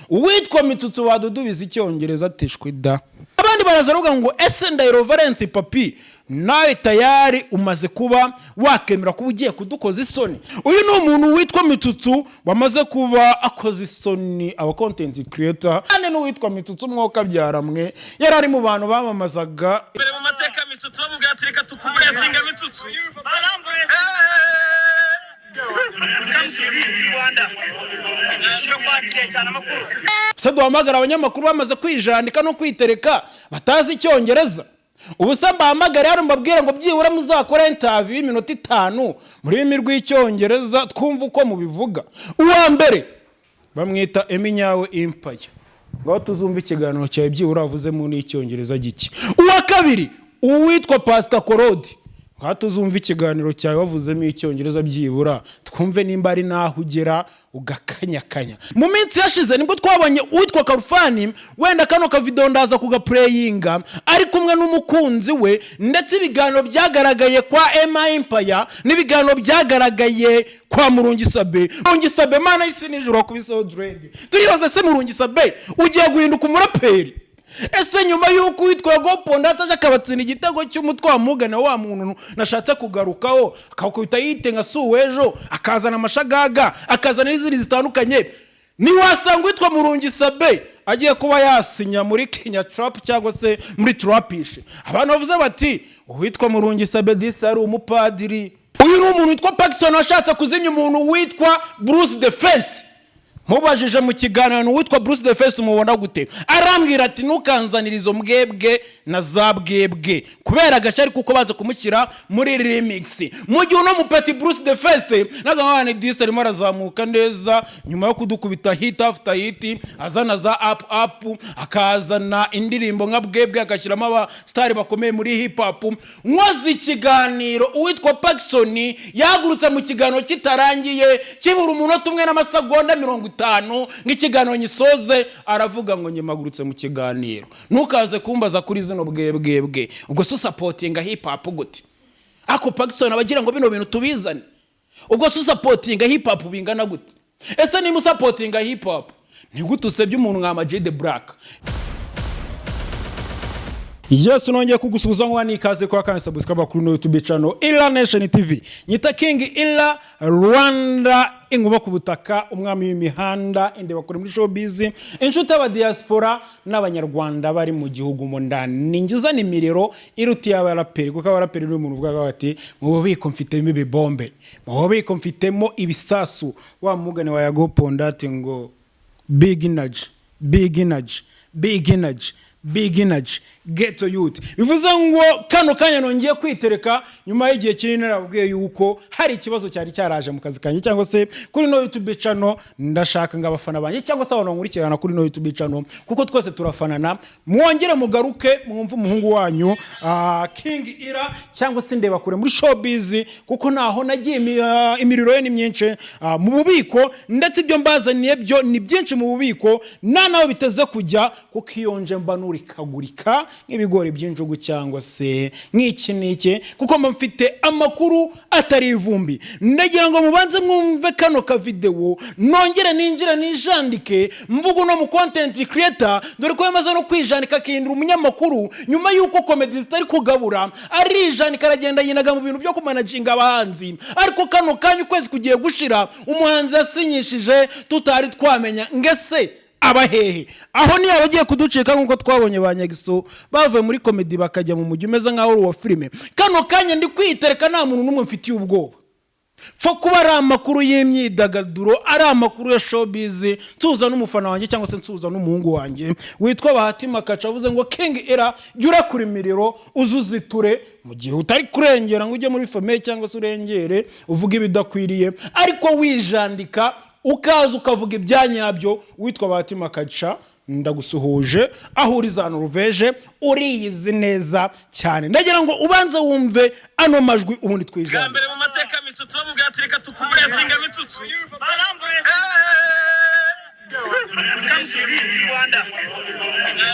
Uwitwa Mitsutsu badudubiza icyongereza atishwe da. Abandi baraza bavuga ngo: "Ese Ndahiro Valence Papi, nawe tayari umaze kuba wakemera kuba ugiye kudukoza isoni?" Uyu ni umuntu witwa Mitsutsu wamaze kuba akoza isoni aba content creator, kandi n'uwitwa Mitsutsu umwuka byaramwe yari ari mu bantu bamamazaga. Mbere mu mateka, Mitsutsu bamubwira ati: "Reka tukuburesinga, Mitsutsu." Come to visit Rwanda. Turakwakiriye cyane, amakuru. Se duhamagara abanyamakuru bamaze kwijandika no kwitereka batazi icyongereza? Ubu se mbahamagare hano mbabwire ngo byibura muzakore interview y'iminota 5 mu rurimi rw'icyongereza, twumve uko mubivuga? Uwa mbere bamwita Eminyawe Impaya, ngaho tuzumve ikiganiro cyawe byibura wavuzemo n'icyongereza gike. Uwa kabiri, uwitwa Pasita Korodi, ngaho tuzumve ikiganiro cyawe wavuzemo icyongereza byibura, twumve nimba ari n'aho ugera ugakanyakanya. Mu minsi yashize nibwo twabonye uwitwa Karufani, wenda kano kavido ndaza kugapureyinga, ari kumwe n'umukunzi we, ndetse ibiganiro byagaragaye kwa Ema Empire n'ibiganiro byagaragaye kwa Murungi Sabe. Murungi Sabe, mana y'isi nijoro, wakubiseho dread. Turibaza: se Murungi Sabe ugiye guhinduka umuraperi? Ese nyuma y'uko uwitwa Goponda ataje akabatsinda igitego cy'umutwe wa mugana wa muntu nashatse kugarukaho, akawukubita yite nka suwejo, akazana amashagaga, akazana n'izindi zitandukanye, ntiwasanga uwitwa Murungi Sabe agiye kuba yasinya muri Kenya Trap cyangwa se muri Trapish? Abantu bavuze bati: "Uwitwa Murungi Sabe disi ari umupadiri." Uyu ni umuntu witwa Pakiston washatse kuzimya umuntu witwa Bruce the First. Mubajije mu kiganiro witwa Bruce the First umubona gute, arambwira ati: "Ntukanzanire izo mbwebwe na za bwebwe," kubera agashyari kuko baza kumushyira muri remix. Mu gihe uno mupeti Bruce the First n'agahane disi arimo arazamuka neza nyuma yo kudukubita hit after hit, azana za up up, akazana indirimbo nka bwebwe, agashyiramo abasitari bakomeye muri hip hop. Nkoze ikiganiro, uwitwa Pakisoni yahagurutse mu kiganiro kitarangiye, kibura umunota umwe n'amasegonda 50 nk'ikiganiro nyisoze, aravuga ngo: "Nyemagurutse mu kiganiro, ntukaze kumbaza kuri zino bwebwebwe." Ubwo se usapotinga hip hop gute? Ako Pakisoni abagira ngo bino bintu tubizane. Ubwo se usapotinga hip hop bingana gute? Ese niba usapotinga hip hop, ni gute usebye umuntu nka Ama-G The Black? Yes, nongeye kugusuhuza ngo nikaze kwa kandi subscribe kuri no YouTube channel Illa Nation TV. Nyita King Illa Rwanda, inkuba ku butaka, umwami w'imihanda, indeba kure muri showbiz, inshuti y'aba diaspora n'abanyarwanda bari mu gihugu mu ndani. Ninjye uzana imiriro iruta iy'abaraperi, kuko abaraperi ni umuntu uvuga bati: "Mu bubiko mfitemo ibibombe, mu bubiko mfitemo ibisasu." Wa mugani wa Yago Pondati ngo: "Big energy, big energy, big energy, big energy, ghetto youth." Bivuze ngo kano kanya nongeye kwitereka nyuma y'igihe kinini narabwiye yuko hari ikibazo cyari cyaraje mu kazi kanjye cyangwa se kuri no YouTube channel. Ndashaka ngo abafana banjye cyangwa se abantu bankurikirana kuri no YouTube channel, kuko twese turafanana, mwongere mugaruke mwumve umuhungu wanyu King Ira cyangwa se ndeba kure muri showbiz, kuko naho nagiye imiriro ye ni myinshi mu bubiko, ndetse ibyo mbazaniye byo ni byinshi mu bubiko, nta naho biteze kujya, kuko iyo nje mba nurikagurika nk'ibigori by'injugu cyangwa se nk'iki n'iki, kuko mba mfite amakuru atari ivumbi. Ndagira ngo mubanze mwumve kano kavidewo, nongere ninjire nijandike mvuga uno mu content creator, dore ko yamaze no kwijandika akihindura umunyamakuru nyuma y'uko comedy zitari kugabura. Arijandika, aragenda yinaga mu bintu byo kumanaginga abahanzi, ariko kano kanya ukwezi kugiye gushira umuhanzi yasinyishije tutari twamenya ngese abahehe. Aho ni abagiye kuducika nk'uko twabonye ba Nyagiso bavuye muri comedy bakajya mu mujyi umeze nk'aho uri uwa filime. Kano kanya ndi kwitereka, nta muntu n'umwe mfitiye ubwoba, pfa kuba ari amakuru y'imyidagaduro, ari amakuru ya showbiz. Nsuhuza n'umufana wanjye cyangwa se nsuhuza n'umuhungu wanjye witwa Bahati Makaca, avuze ngo: "King Era, jya urakura imiriro uze uziture mu gihe utari kurengera ngo ujye muri famille cyangwa se urengere uvuge ibidakwiriye, ariko wijandika ukaza ukavuga ibyanyabyo." Witwa Bahati Makaca, ndagusuhuje aho uri za Noruveje, uriyizi neza cyane. Ndagira ngo ubanze wumve ano majwi, ubundi Bwa twijane. mbere mu mateka, Mitsutsu bamubwira ati: "Reka tukuburesinga, Mitsutsu." Come to visit Rwanda.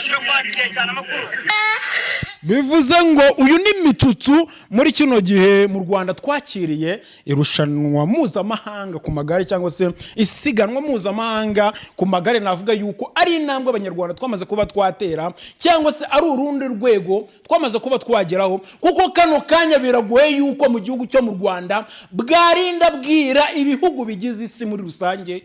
Turakwakiriye cyane, amakuru. Bivuze ngo uyu ni Mitsutsu. Muri kino gihe mu Rwanda twakiriye irushanwa mpuzamahanga ku magare, cyangwa se isiganwa mpuzamahanga ku magare. Navuga yuko ari intambwe Abanyarwanda twamaze kuba twatera, cyangwa se ari urundi rwego twamaze kuba twageraho, kuko kano kanya biragoye yuko mu gihugu cyo mu Rwanda bwarinda bwira ibihugu bigize isi muri rusange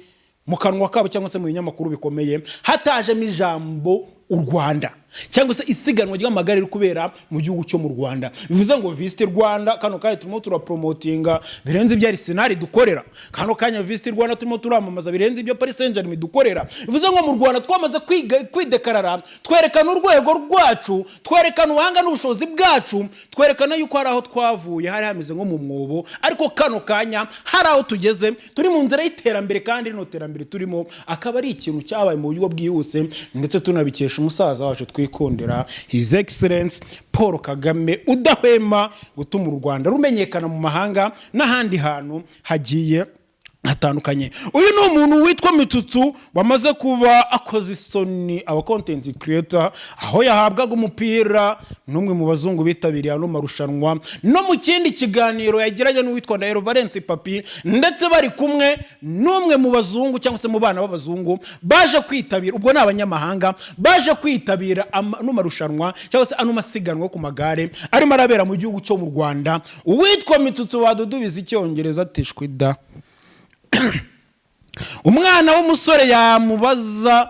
mu kanwa kabo cyangwa se mu binyamakuru bikomeye hatajemo ijambo u Rwanda cyangwa se isiganwa ry'amagare riri kubera mu gihugu cyo mu Rwanda. Bivuze ngo Visit Rwanda, kano kanya turimo turapromotinga birenze ibyo Arsenal dukorera. Kano kanya Visit Rwanda turimo turamamaza birenze ibyo Paris Saint-Germain dukorera. Bivuze ngo mu Rwanda twamaze kwiga kwidekarara, twerekana urwego rwacu, twerekana ubuhanga n'ubushobozi bwacu, twerekana yuko hari aho twavuye hari hameze nko mu mwobo, ariko kano kanya hari aho tugeze, turi mu nzira y'iterambere. Kandi rino terambere turimo akaba ari ikintu cyabaye mu buryo bwihuse, ndetse tunabikesha umusaza wacu twikundira, His Excellence Paul Kagame, udahwema gutuma u Rwanda rumenyekana mu mahanga n'ahandi hantu hagiye hatandukanye. Uyu ni umuntu witwa Mitsutsu wamaze kuba akoze isoni aba content creator, aho yahabwaga umupira n'umwe mu bazungu bitabiriye ano marushanwa, no mu kindi kiganiro yagiranye n'uwitwa Ndahiro Valence Papi, ndetse bari kumwe n'umwe mu bazungu cyangwa se mu bana b'abazungu baje kwitabira. Ubwo ni abanyamahanga baje kwitabira ano marushanwa cyangwa se ano masiganwa ku magare arimo arabera mu gihugu cyo mu Rwanda. Uwitwa Mitsutsu badudubiza Icyongereza atishwe da. Umwana w'umusore yamubaza,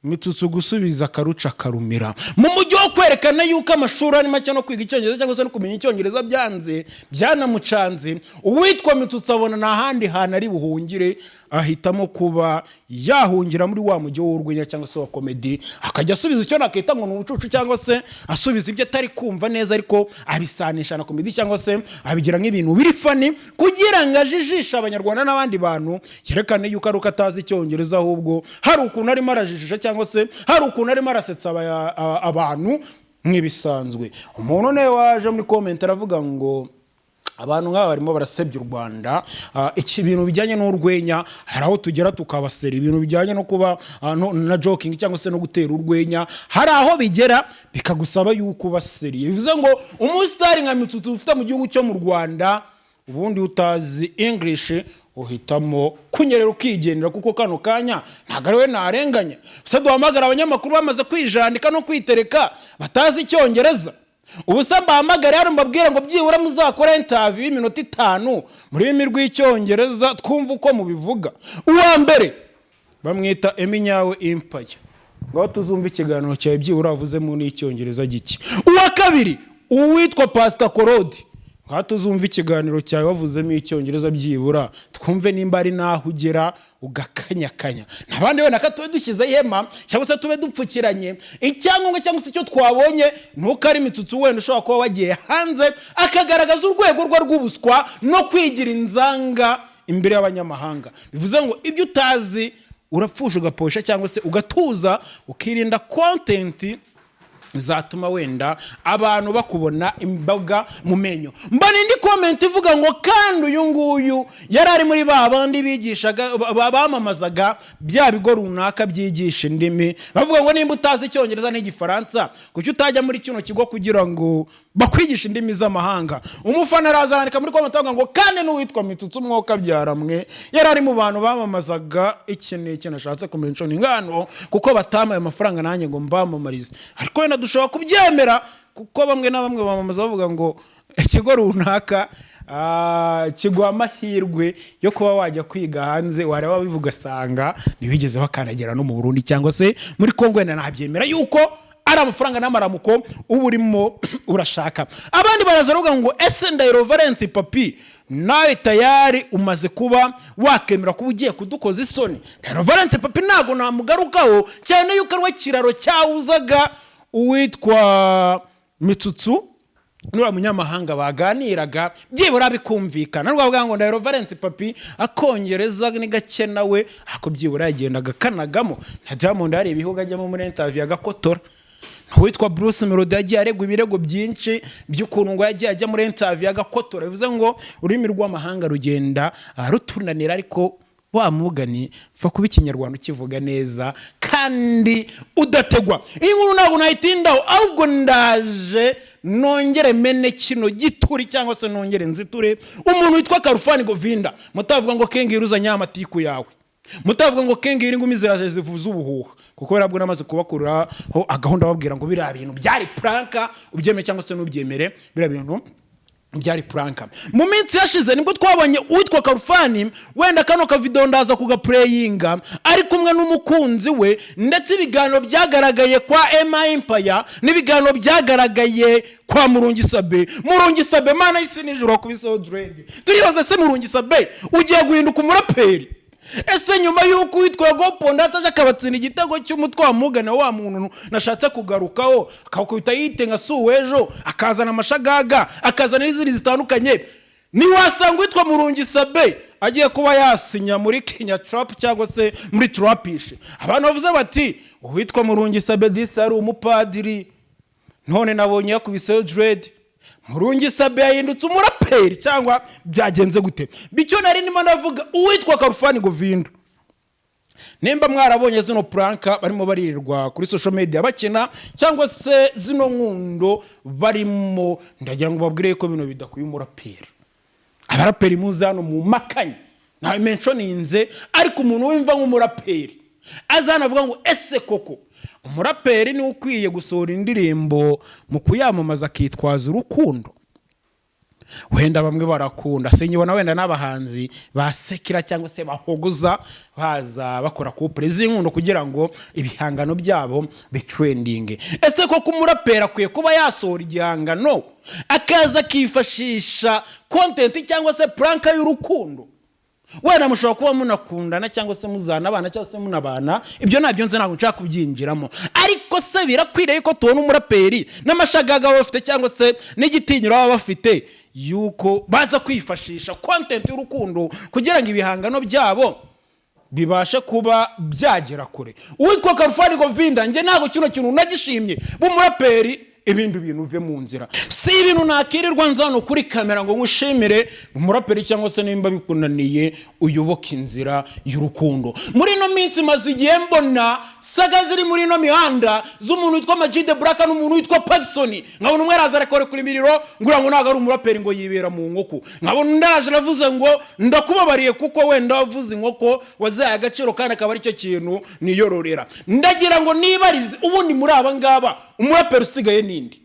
Mitsutsu gusubiza akaruca akarumira. Mu mujyi wo kwerekana yuko amashuri ari make no kwiga Icyongereza cyangwa se no kumenya Icyongereza byanze byanamucanze, uwitwa Mitsutsu abona nta handi hantu ari buhungire, ahitamo kuba yahungira muri wa mujyi w'urwenya cyangwa se wa comedy, akajya asubiza icyo nakita ngo ni ubucucu, cyangwa se asubiza ibyo atari kumva neza, ariko abisanisha na comedy cyangwa se abigira nk'ibintu biri funny, kugira ngo ajijishe Abanyarwanda n'abandi bantu, yerekane yuko ari uko atazi Icyongereza, ahubwo hari ukuntu arimo arajijisha cyangwa se hari ukuntu arimo arasetsa abantu nk'ibisanzwe. Umuntu nawe waje muri comment aravuga ngo abantu nk'aba barimo barasebya u Rwanda. Iki bintu bijyanye n'urwenya, hari aho tugera tukabasera. Ibintu bijyanye no kuba na joking cyangwa se no gutera urwenya, hari aho bigera bikagusaba yuko uba sérieux. Bivuze ngo umusitari nka Mitsutsu ufite mu gihugu cyo mu Rwanda, ubundi utazi English uhitamo kunyerera ukigendera, kuko kano kanya ntabwo ari we narenganya. Gusa duhamagara abanyamakuru bamaze kwijandika no kwitereka batazi Icyongereza. Ubu se mbahamagare hano mbabwire ngo byibura muzakore interview y'iminota 5 mu rurimi rw'Icyongereza, twumve uko mubivuga? Uwa mbere bamwita Eminyawe Impaya, ngaho tuzumve ikiganiro cyawe byibura wavuzemo n'Icyongereza gike. Uwa kabiri, uwitwa Pasita Korodi, ngaho tuzumve ikiganiro cyawe wavuzemo Icyongereza, byibura twumve nimba ari n'aho ugera ugakanyakanya. N'abandi wenda ko tube dushyizeho ihema cyangwa se tube dupfukiranye icyangombwa, cyangwa se icyo twabonye ni uko ari Mitsutsu wenda ushobora kuba wagiye hanze akagaragaza urwego rwe rw'ubuswa no kwigira inzanga imbere y'abanyamahanga. Bivuze ngo ibyo utazi urapfusha ugaposha cyangwa se ugatuza, ukirinda content zatuma wenda abantu bakubona imboga mu menyo. Mbona indi comment ivuga ngo kandi uyu nguyu yari ari muri ba bandi bigishaga, bamamazaga bya bigo runaka byigisha indimi, bavuga ngo nimba utazi Icyongereza n'Igifaransa, kuki utajya muri kino kigo kugira ngo bakwigishe indimi z'amahanga? Umufana araza arandika muri comment avuga ngo kandi n'uwitwa Mitsutsu umwuka byaramwe yari ari mu bantu bamamazaga iki n'iki. Nashatse kumenshona ingano kuko batamaye amafaranga nanjye ngo mbamamarize, ariko wenda dushobora kubyemera kuko bamwe na bamwe bamamaza bavuga ngo ikigo runaka kiguha amahirwe yo kuba wajya kwiga hanze, wareba bivuga ugasanga ntibigeze bakanagera no mu Burundi cyangwa se muri Kongo. Wenda nabyemera yuko ari amafaranga n'amaramuko uba urimo urashaka. Abandi baraza bavuga ngo ese Ndahiro Valence Papi, nawe tayari umaze kuba wakemera kuba ugiye kudukoza isoni? Ndahiro Valence Papi ntabwo namugarukaho cyane yuko ari we kiraro cyawuzaga uwitwa Mitsutsu n'uriya munyamahanga baganiraga byibura bikumvikana. Nubwo ngo Ndahiro Valence Papi akongereza ni gake nawe, ariko byibura yagendaga akanagamo. Na Diamond hari ibihugu ajyamo muri interview agakotora. Uwitwa Bruce Melody yagiye aregwa ibirego byinshi by'ukuntu ngo yagiye ajya muri interview agakotora. Bivuze ngo ururimi rw'amahanga rugenda rutunanira, ariko Wa mugani, pfa kuba Ikinyarwanda ukivuga neza kandi udategwa. Iyi nkuru ntabwo nayitindaho, ahubwo ndaje nongere mene kino gituri cyangwa se nongere nziture umuntu witwa Karufani Govinda. Mutavuga ngo Kengi iruzanye amatiku yawe, mutavuga ngo Kengi iri ngumi ziraje zivuza ubuhuha, kuko yarabwo namaze kubakuriraho agahunda babwira ngo biriya bintu byari prank, ubyemere cyangwa se ntubyemere, biriya bintu byari prank. Mu minsi yashize nibwo twabonye uwitwa Karufani, wenda kano kavideo ndaza kugaplayinga, ari kumwe n'umukunzi we, ndetse ibiganiro byagaragaye kwa Ema Empire n'ibiganiro byagaragaye kwa Murungi Sabe. Murungi Sabe, mana y'isi nijoro, wakubiseho dread. Turibaza se, Murungi Sabe ugiye guhinduka umuraperi? Ese nyuma y'uko uwitwa Goponda ataje akabatsinda igitego cy'umutwe wa mugana wa muntu nashatse kugarukaho, akawukubita yite nka suwejo, akazana amashagaga, akazana n'izindi zitandukanye, ntiwasanga uwitwa Murungi Sabe agiye kuba yasinya muri Kenya Trap cyangwa se muri Trapish? Abantu bavuze bati: "Uwitwa Murungi Sabe disi ari umupadiri, none nabonye yakubiseho dread. Murungi Sabe yahindutse umuraperi cyangwa byagenze gute?" Bityo nari ndimo ndavuga uwitwa Karufani Govinda. Nimba mwarabonye zino prank barimo baririrwa kuri social media bakina, cyangwa se zino nkundo barimo, ndagira ngo babwire ko bino bidakwiye umuraperi. Abaraperi muzi hano mu makanya ntawe mentioninze, ariko umuntu wumva nk'umuraperi aza hano avuga ngo: "Ese koko umuraperi niwe ukwiye gusohora indirimbo mu kuyamamaza akitwaza urukundo?" Wenda bamwe barakunda, sinyibona wenda n'abahanzi basekira cyangwa se bahogoza baza bakora couple z'inkundo kugira ngo ibihangano byabo bitrendinge. Ese koko umuraperi akwiye kuba yasohora igihangano akaza akifashisha content cyangwa se prank y'urukundo? Wenda mushobora kuba munakundana cyangwa se muzana abana cyangwa se munabana, ibyo ntabyo nzi, ntabwo nshaka kubyinjiramo. Ariko se birakwiriye ko tubona umuraperi n'amashagaga baba bafite cyangwa se n'igitinyiro baba bafite yuko baza kwifashisha content y'urukundo kugira ngo ibihangano byabo bibashe kuba byagera kure? Uwitwa Karufani Govinda, njye ntabwo kino kintu nagishimye. B'umuraperi, ibindi bintu uve mu nzira. Si ibintu nakirirwa nzano kuri kamera ngo ngushimire umuraperi, cyangwa se nimba bikunaniye uyoboke inzira y'urukundo. Muri ino minsi maze igihe mbona saga ziri muri ino mihanda z'umuntu witwa Majide Buraka n'umuntu witwa Paxson. Nkabona umwe araza arekora imiriro ngo uriya ngo ntabwo ari umuraperi, ngo yibera mu nkoko. Nkabona undi araje aravuze ngo ndakubabariye kuko wenda wavuze inkoko wazaye agaciro, kandi akaba aricyo kintu niyororera. Ndagira ngo nibarize, ubundi muri aba ngaba umuraperi usigaye nindi?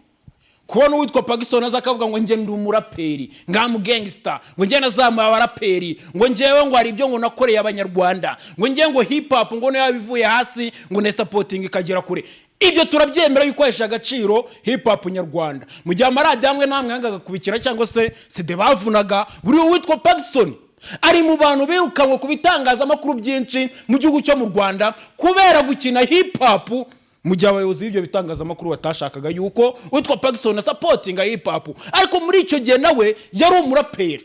Kubona uwitwa Paxson aza akavuga ngo njye ndi umuraperi, ngamu gangster, ngo njye nazamuye abaraperi, ngo njyewe ngo hari ibyo ngo nakoreye Abanyarwanda, ngo njye ngo hip hop ngo niyo bivuye hasi ngo ne supporting ikagera kure, ibyo turabyemera yuko yahesha agaciro hip hop nyarwanda. Mu gihe amaradiyo amwe n'amwe yangaga kubikira cyangwa se CD bavunaga, buri uwitwa Paxson ari mu bantu birukanwe ku bitangazamakuru byinshi mu gihugu cyo mu Rwanda kubera gukina hip hop, mu gihe abayobozi b'ibyo bitangazamakuru batashakaga yuko uwitwa Paxson asupportinga hip hop. Ariko muri icyo gihe nawe yari umuraperi,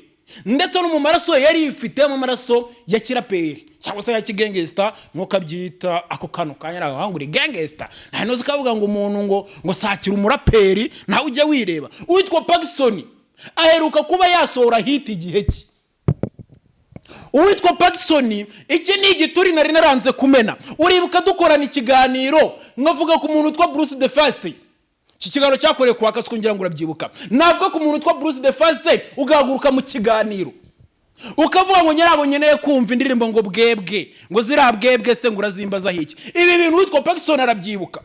ndetse no mu maraso ye yari yifitemo amaraso ya kiraperi cyangwa se ya kigangster nk'uko abyita. Ako kantu kanya ngo uri gangster, nta ntuzi kavuga ngo umuntu ngo sakira umuraperi, nawe ujya wireba. Uwitwa Paxson aheruka kuba yasohora hit igihe cye. Uwitwa Paxson, iki ni igituri nari naranze kumena. Uribuka dukorana ikiganiro nkavuga ku muntu witwa Bruce the First? Iki kiganiro cyakorewe kwa Kasuku, ngira ngo urabyibuka. Navuga ku muntu witwa Bruce the First, ugahaguruka mu kiganiro ukavuga ngo nyirabo nkeneye kumva indirimbo ngo bwebwe, ngo ziriya bwebwe se ngo urazimbazaho iki? Ibi bintu witwa Paxson arabyibuka.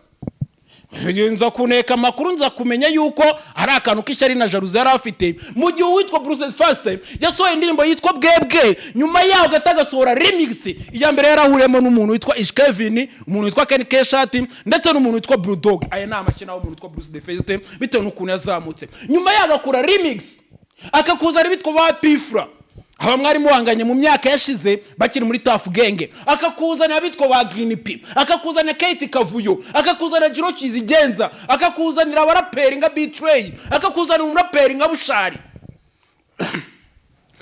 Nza kuneka amakuru, nza kumenya yuko ari akantu k'ishyari na jalousie yari afite, mu gihe uwitwa Bruce First yasohoye indirimbo yitwa Bwebwe, nyuma yaho gato agasohora remix iya mbere yarahuriyemo n'umuntu witwa Ish Kevin, umuntu witwa Ken Keshati ndetse n'umuntu witwa Blue Dog. Aya ni amashyi nawe umuntu witwa Bruce the First, bitewe n'ukuntu yazamutse. Nyuma yaho agakora remix, akakuzana bitwa ba Pifra, aba mwari muhanganye mu myaka yashize bakiri muri Tuff Gang, akakuzanira abitwa ba Green P, akakuzanira Kate Kavuyo, akakuzanira Jiro Kizigenza, akakuzanira abaraperi nka B-Threy, akakuzanira umuraperi nka Bushali,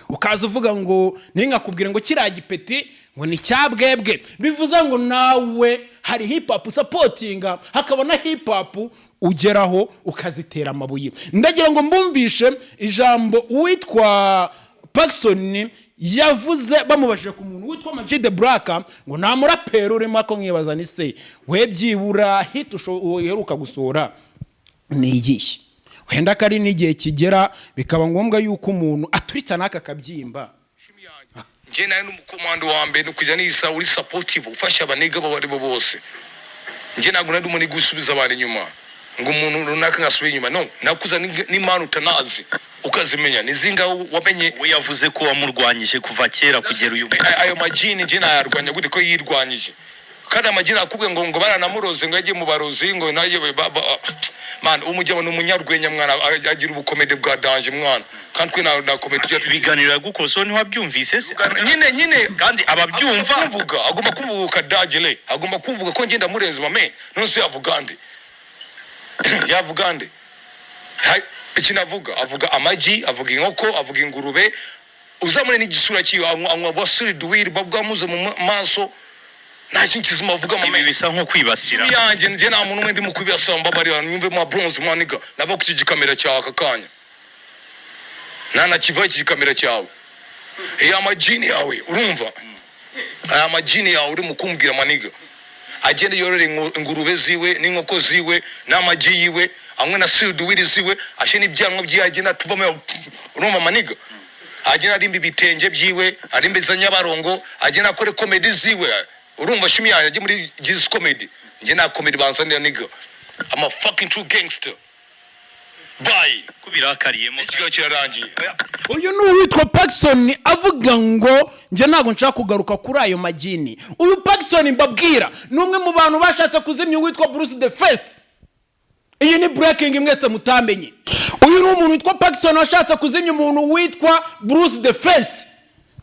ukaza uvuga ngo ntinkakubwire ngo kiriya gipeti ngo ni cyabwebwe. Bivuze ngo nawe hari hip hop supportinga, hakaba na hip hop ugeraho ukazitera amabuye. Ndagira ngo mbumvishe ijambo uwitwa Paxson. Yavuze bamubajije ku muntu witwa Ama G The Black ngo nta muraperi urimo, ako nkibaza ni se we byibura hit uheruka gusohora ni iyihe? Wenda ko ari n'igihe kigera bikaba ngombwa yuko umuntu aturitsa n'aka kabyimba. Njye nawe n'umukomando wa mbere ni kujya nisa uri supportive, ufasha abaniga abo ari bo bose. Njye ntabwo nari umuntu gusubiza abantu inyuma ngo umuntu runaka ngasubira inyuma. No nakuza n'impano utanazi ukazimenya nizinga wamenye. We yavuze ko wamurwanyije kuva kera kugera uyu munsi. Ayo majini njye nayarwanya gute ko yirwanyije? Kandi amajini akubwiye ngo baranamuroze, ngo yagiye mu barozi, ngo naye man, umujyamo ni umunyarwenya mwana, agira ubukomede bwa danger mwana, kandi twe na comedy tujya Ibiganiro yagukozeho ntiwabyumvise se? Nyine nyine. Kandi ababyumva. Agomba kuvuga, agomba kuvuga kadagele, agomba kuvuga ko ngenda murenze mame. None se yavuga nde? Yavuga nde? Ikintu avuga, avuga amagi, avuga inkoko, avuga ingurube. Uzamure n'igisura cyiwe, anywa basuri duwiri babwamuze mu maso, nta kintu kizima avuga Ibi mame. bisa nko kwibasira. Yanjye njye nta muntu umwe ndimo kwibasira. Mbabarira nyumve ma bronze maniga, nava ku gikamera cyawe aka kanya nta nakivaho iki gikamera cyawe. Iya majini yawe, urumva aya majini yawe uri mu kumbwira maniga, agende yorore ingurube ziwe n'inkoko ziwe n'amagi yiwe, anywe na siduwiri ziwe, ashe n'ibyanwa byiwe, agenda atubamo. Urumva maniga, agenda arimba ibitenge byiwe, arimba iza Nyabarongo, agenda akore comedy ziwe. Urumva shimi yanjye, ajye muri Jesus comedy. Njye nta comedy banzanira niga. I'm a fucking true gangster. Bye. Kubirakariyemo. Ikiganiro kirarangiye. Uyu ni uwitwa Pacson avuga ngo njye ntabwo nshaka kugaruka kuri ayo magini. Uyu Pacson mbabwira ni umwe mu bantu bashatse kuzimya uwitwa Bruce the First. Iyi ni breaking mwese mutamenye. Uyu ni umuntu witwa Pacson washatse kuzimya umuntu witwa Bruce the First.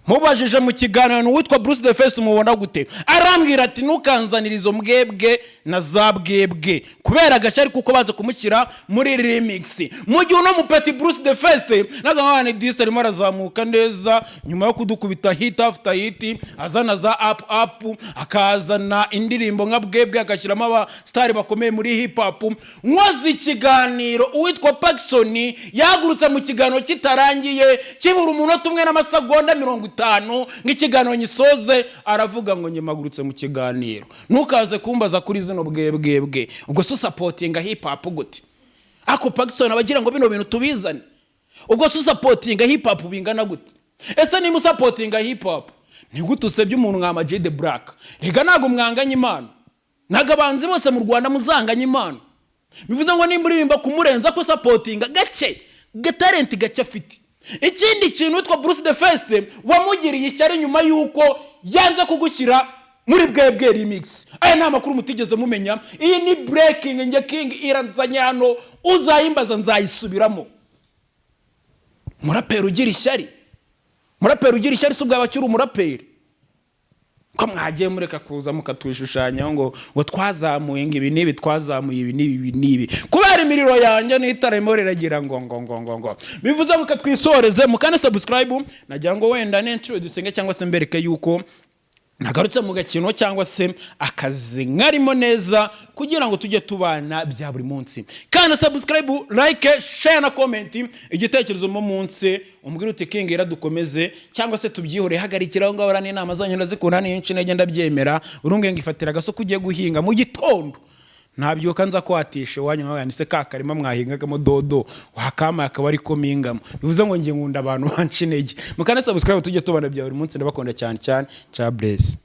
Mubajije mu kiganiro uwitwa Bruce the First umubona gute, arambwira ati ntukanzanire izo mbwebwe na za bwebwe, kubera agashyari kuko banze kumushyira muri remix. Mu gihe uno mupeti Bruce the First ntabwo disi arimo arazamuka neza nyuma yo kudukubita hit after hit, azana za up up, akazana indirimbo nka bwebwe, agashyiramo abasitari bakomeye muri hip hop. Nkoze ikiganiro, uwitwa Pacson yahagurutse mu kiganiro kitarangiye, kibura umunota umwe n'amasegonda 50 nk'ikiganiro nyisoze, aravuga ngo nyemagurutse mu kiganiro, ntukaze kumbaza kuri zino bwebwebwe. Ubwo se usupportinga hip hop gute? Ako Pacson abagira ngo bino bintu tubizane. Ubwo se usupportinga hip hop bingana gute? Ese niba usupportinga hip hop, ni gute usebye umuntu nka Ama G The Black? Rega ntabwo mwanganya impano, ntabwo abanzi bose mu Rwanda muzanganya impano. Bivuze ngo nimba uririmba kumurenza, ko usupportinga gake gatalenti gake afite. Ikindi kintu, witwa Bruce the First wamugiriye ishyari nyuma y'uko yanze kugushyira muri bwebwe remix. Aya ni amakuru mutigeze mumenya. Iyi ni breaking nge King iranzanye hano, uzayimbaza nzayisubiramo. Muraperi ugira ishyari, muraperi ugira ishyari, si ubwaba akiri umuraperi? Ko mwagiye mureka kuza mukatwishushanyaho ngo twazamuye, ngo ibi n'ibi twazamuye, ibi n'ibi, ibi n'ibi, kubera imiriro yanjye n'itara ririmo riragira ngo bivuze ngo twisoreze mukane subscribe. Nagira ngo wenda n'introducinge cyangwa se mbereke yuko nagarutse mu gakino cyangwa se akazi nkarimo neza, kugira ngo tujye tubana bya buri munsi. Kandi subscribe, like, share na comment, igitekerezo mo munsi umbwire uti King dukomeze cyangwa se tubyihore, hagarikira aho ngaho. N'inama zanyu ndazikunda, n'inshi intege ndabyemera. Urunge ngifatira agasoko ugiye guhinga mu gitondo, ntabyuka nza kwatisha iwanyu nkabaye se ka karima mwahingagamo dodo wakama akaba ariko mpingamo. Bivuze ngo njye nkunda abantu banca intege. Mukande subscribe tujye tubana bya buri munsi. Ndabakunda cyane cyane. Cha bless.